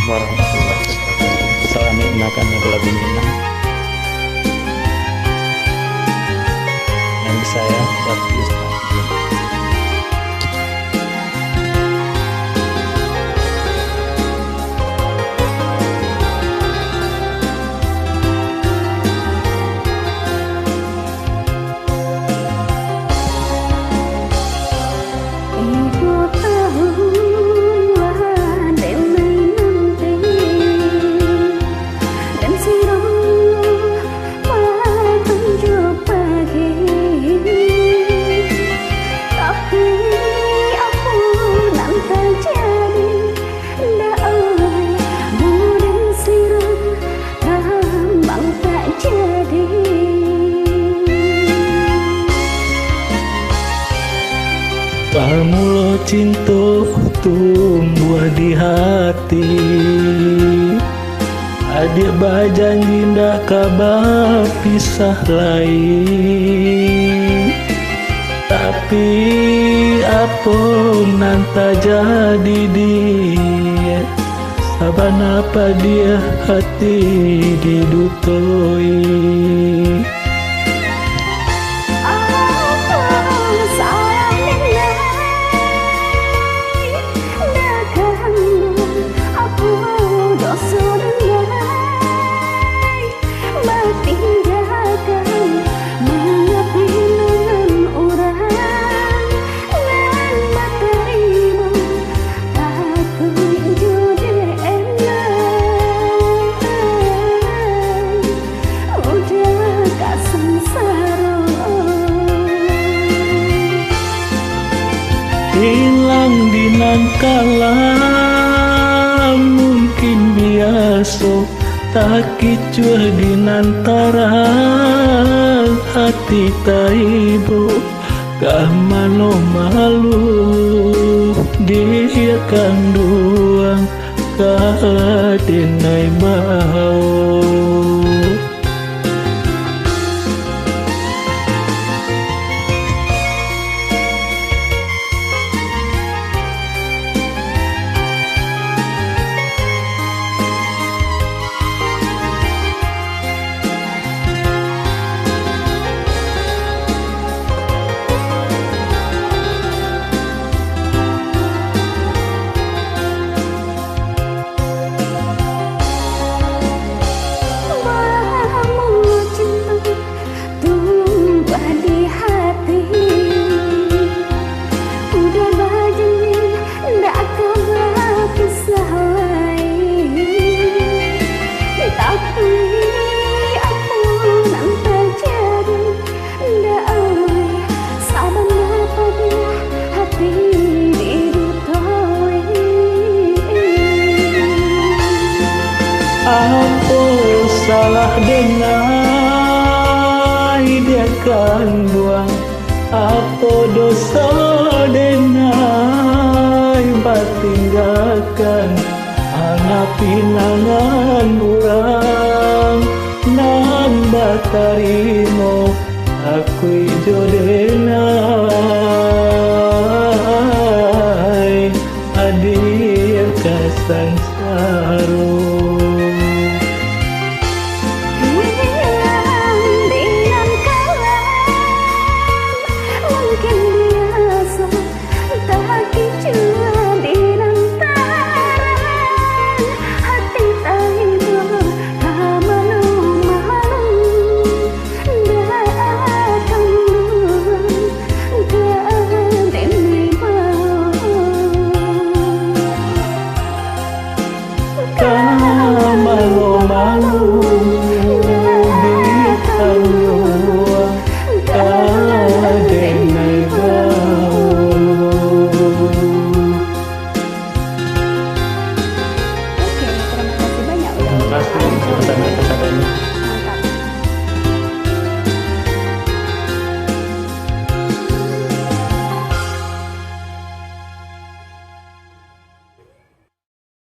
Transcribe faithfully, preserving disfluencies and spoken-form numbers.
warahmatullahi wabarakatuh. Salam mengenalkan lagu-lagu Minang. Yang saya, David Yusuf. Ibo tahu lah denai nanti, dan siro matunjuak pagi. Tapi apo nan tajadi, ndak ai bulan sirah tambang tak jadi. Pamulo cinto tumbuah di hati, adiak bajanji ndak ka bapisah lai. Tapi apo nan tajadi, Diak? Sabana padiah hati didutoi. Apo salah denai, ndak kanduang, apo doso denai, batinggakan manga pinangan urang nan batarimo, takuik jo dek enak udah ka sansaro. Ilang di nan kalam mungkin biaso, takicuah di nan tarang hati taibo. Ka mano malu, Diak kanduang, ka denai bao. Tumbuah di hati, udah bajanji ndak ka bapisah lai. Tapi apo nan tajadi, ndak ai sabana padiah hati didutoi. Apo salah denai, Diak kanduang? Apo doso denai batinggakan anak pinangan urang nan batarimo? Takuik jo denai, adiak ka sansaro.